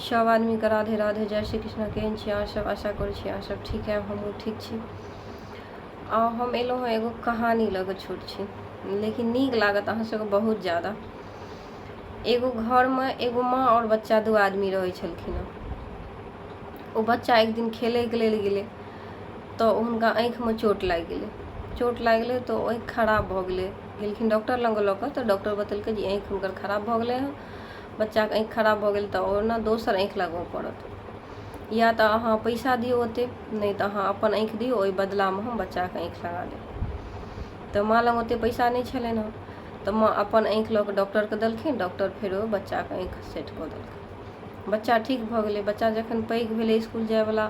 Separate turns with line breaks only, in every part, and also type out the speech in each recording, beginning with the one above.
सब आदमीके राधे राधे, जय श्री कृष्ण। केहन छी अहाँ सब? आशा करै छी अहाँ सब ठीक है, हमहूँ ठीक छी। आ हम एलहुँ हँ एगो कहानी लऽ कऽ, छोट छी लेकिन नीक लागत अहाँ सबके बहुत ज्यादा। एगो घरमे एगो माँ आओर बच्चा दू आदमी रहै छलखिन हँ। ओ बच्चा एक दिन खेलैके लेल गेलै तऽ हुनका आँखिमे चोट लागि गेलै। चोट लागि गेलै तऽ ओ आँखि खराब भऽ गेलै। गेलखिन डॉक्टर लग लऽ कऽ तऽ डॉक्टर बतेलकै जे आँखि हुनकर खराब भऽ गेलै हँ। बच्चाके आँखि खराब भऽ गेल तऽ ओ ने दोसर आँखि लगबऽ पड़त, या तऽ अहाँ पैसा दियौ ओतेक, नहि तऽ अहाँ अपन आँखि दियौ, ओहि बदलामे हम बच्चाके आँखि लगा देब। तऽ माँ लग ओतेक पैसा नहि छलनि हँ, तऽ माँ अपन आँखि लऽ कऽ डॉक्टरके देलखिन। डॉक्टर फेर ओ बच्चाके आँखि सेट कऽ देलखिन। बच्चा ठीक भऽ गेलै। बच्चा जखन पैघ भेलै, इसकुल जायवला,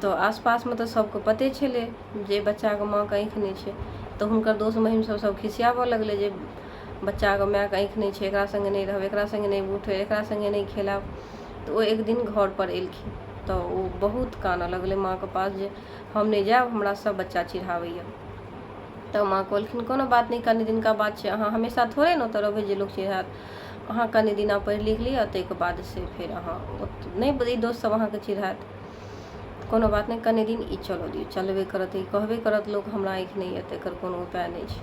तऽ आसपासमे तऽ सभके पते छलै जे बच्चाके माँके आँखि नहि छै। तऽ हुनकर दोस्त महिम सब सब खिसियाबऽ लगलै जे बच्चाके मायके आँखि नहि छै, एकरा सङ्गे नहि रहब, एकरा सङ्गे नहि उठब, एकरा सङ्गे नहि खेलायब। तऽ ओ एक दिन घरपर एलखिन तऽ ओ बहुत कानऽ लगलै माँके पास जे हम नहि जायब, हमरा सब बच्चा चिढ़ाबैए। तऽ माँ कहलखिन, कोनो बात नहि, कनि दिनका बात छै, अहाँ हमेशा थोड़े ने ओतऽ रहबै जे लोक चिढ़ायत। अहाँ कनि दिना पढ़ि लिख लिअ, ताहिके बाद से फेर अहाँ नहि, ई दोस्त सब अहाँके चिढ़ायत। कोनो बात नहि, कनि दिन ई चलऽ दियौ, चलबे करत, ई कहबे करत लोक हमरा आँखि नहि यऽ, तऽ एकर कोनो उपाय नहि छै।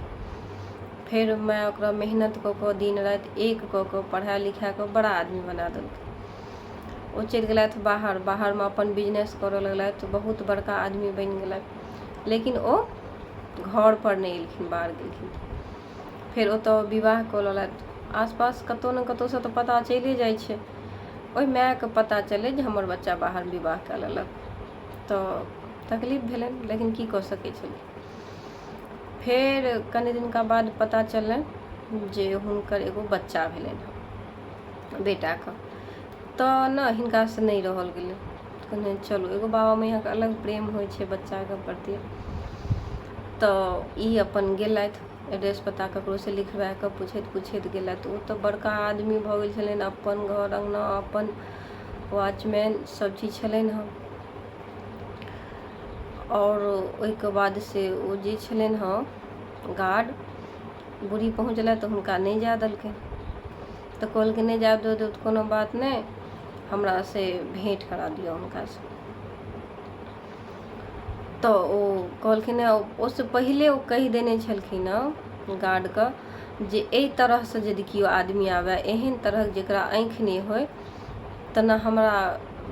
फेर माय ओकरा मेहनत कऽ कऽ, दिन राति एक कऽ कऽ, पढ़ा लिखा कऽ बड़ा आदमी बना देलकै। ओ चलि गेलथि बाहर। बाहरमे अपन बिजनेस करऽ लगलथि, बहुत बड़का आदमी बनि गेलथि, लेकिन ओ घरपर नहि एलखिन। बाहर गेलखिन, फेर ओतऽ विवाह कऽ लेलथि। आसपास कतहु ने कतहुसँ तऽ पता चलिए जाइ छै। ओहि मायके पता चललै जे हमर बच्चा बाहर विवाह कऽ लेलक, तऽ तकलीफ भेलनि, लेकिन की कऽ सकै छलखिन? फेर कनि दिनका बाद पता चललनि जे हुनकर एगो बच्चा भेलनि हँ बेटाके। तऽ ने हिनकासँ नहि रहल गेलै, कहने चलू, एगो बाबा मैयाके अलग प्रेम होइ छै बच्चाके प्रति। तऽ ई अपन गेलथि, एड्रेस पता ककरोसँ लिखबा कऽ पुछैत पुछैत गेलथि। ओ तऽ बड़का आदमी भऽ गेल छलनि, अपन घर अङ्गना, अपन वॉचमैन, सब चीज छलनि हँ। आओर ओहिके बाद से ओ जे छलनि हँ गार्ड, बूढ़ी पहुँचलथि तऽ हुनका नहि जाय देलकै। तऽ कहलकै, नहि जाय देब तऽ कोनो बात नहि, हमरा से भेँट करा दिअ हुनकासँ। तऽ ओ कहलखिन हँ, ओहिसँ पहिले ओ कहि देने छलखिन हँ गार्डके जे एहि तरहसँ यदि केओ आदमी आबय, एहन तरहक जकरा आँखि नहि होइ, तऽ ने हमरा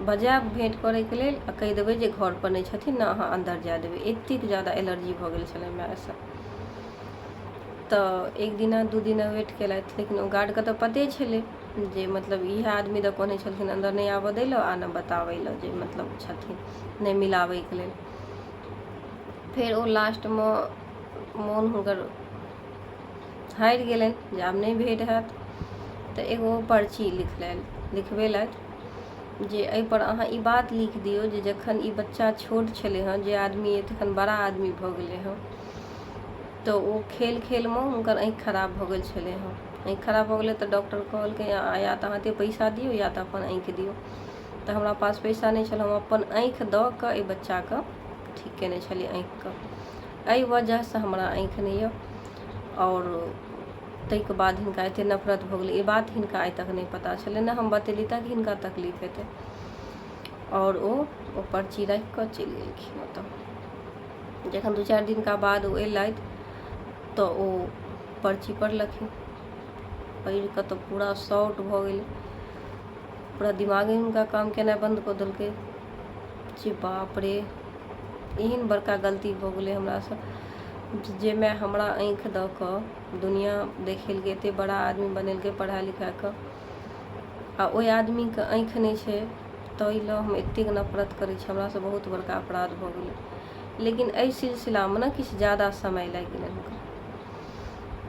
बजायब भेँट करैके लेल आ कहि देबै जे घरपर नहि छथिन, ने अहाँ अन्दर जाय देबै। एतेक ज्यादा एलर्जी भऽ गेल छलनि मायसँ। तऽ एक दिना दू दिना वेट केलथि, लेकिन ओ गार्डके तऽ पते छलै जे मतलब इएह आदमी दऽ कहने छलखिन अन्दर नहि आबऽ दै लए आ ने बताबै लए जे मतलब छथिन, नहि मिलाबैके लेल। फेर ओ लास्टमे मोन हुनकर हारि गेलनि जे आब नहि भेँट हैत। तऽ एगो पर्ची लिखलनि, लिखबेलथि जे एहिपर अहाँ ई बात लिख दियौ जे जखन ई बच्चा छोट छलै हँ, जे आदमी तखन बड़ा आदमी भऽ गेलै हँ, तऽ ओ खेल खेलमे हुनकर आँखि खराब भऽ गेल छलै हँ। आँखि खराब भऽ गेलै तऽ डॉक्टर कहलकै, या तऽ अहाँ एतेक पैसा दियौ या तऽ अपन आँखि दियौ। तऽ हमरा पास पैसा नहि छल, हम अपन आँखि दऽ कऽ एहि बच्चाके ठीक कयने छलियै आँखिके, एहि वजहसँ हमरा आँखि नहि यऽ। आओर ताहिके बाद हिनका एतेक नफरत भऽ गेलै। ई बात हिनका आइ तक नहि पता छलै, ने हम बतेली तक हिनका तकलीफ हेतै। आओर ओ ओ पर्ची राखि कऽ चलि गेलखिन ओतऽ। जखन 2-4 दिनका बाद ओ एलथि तऽ ओ पर्ची पढ़लखिन। पढ़ि कऽ तऽ पूरा शॉर्ट भऽ गेलै, पूरा दिमागे हुनका काम केनाइ बन्द कऽ देलकै जे बाप रे, एहन बड़का गलती भऽ गेलै हमरासँ, जाहिमे हमरा आँखि दऽ कऽ दुनिआँ देखेलकै, एतेक बड़ा आदमी बनेलकै पढ़ा लिखा कऽ, आ ओहि आदमीके आँखि नहि छै, ताहि लए हम एतेक नफरत करै छी, हमरासँ बहुत बड़का अपराध भऽ गेलै। लेकिन एहि सिलसिलामे ने किछु ज्यादा समय लागि गेलनि हुनका।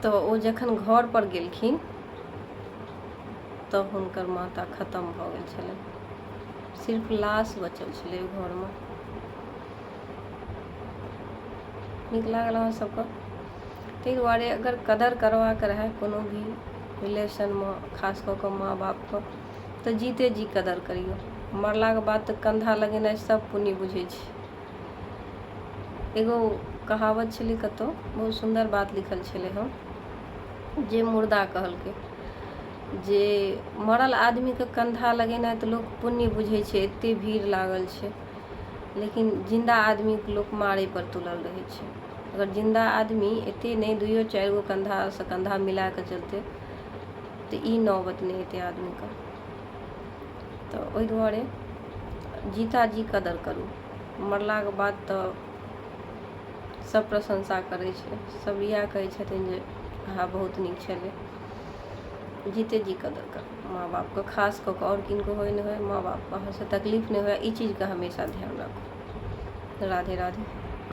तऽ ओ जखन घरपर गेलखिन तऽ हुनकर माता खतम भऽ गेल छलनि, सिर्फ लाश बचल छलै ओहि घरमे। नीक लागल अहाँ सबके? ताहि दुआरे अगर कदर करबाक रहए कोनो भी रिलेशनमे, खास कऽ कऽ माँ बापके, तऽ जीते जी कदर करियौ। मरलाके बाद तऽ कन्धा लगेनाइ सब पुण्य बुझै छै। एगो कहावत छलै कतहु, बहुत सुन्दर बात लिखल छलै हँ, जे मुर्दा कहलकै जे मरल आदमीके कन्धा लगेनाइ तऽ लोक पुण्य बुझै छै, एते भीड़ लागल छै, लेकिन जिन्दा आदमीके लोक मारैपर तुलल रहै छै। अगर जिन्दा आदमी एते नहि, दुइयो चारि गो कन्धासँ कन्धा मिला कऽ चलतै तऽ ई नौबत नहि एतै आदमीके। तऽ ओहि दुआरे जीता जी कदर करू। मरलाके बाद तऽ सब प्रशंसा करै छै, सब इएह कहै छथिन जे अहाँ बहुत नीक छलै। जीते जी कदर करू माँ बापके, खास कऽ कऽ, आओर किनको होइ नहि होइ, माँ बापके अहाँसँ तकलीफ नहि हुए, ई चीजके हमेशा ध्यान राखू। राधे राधे।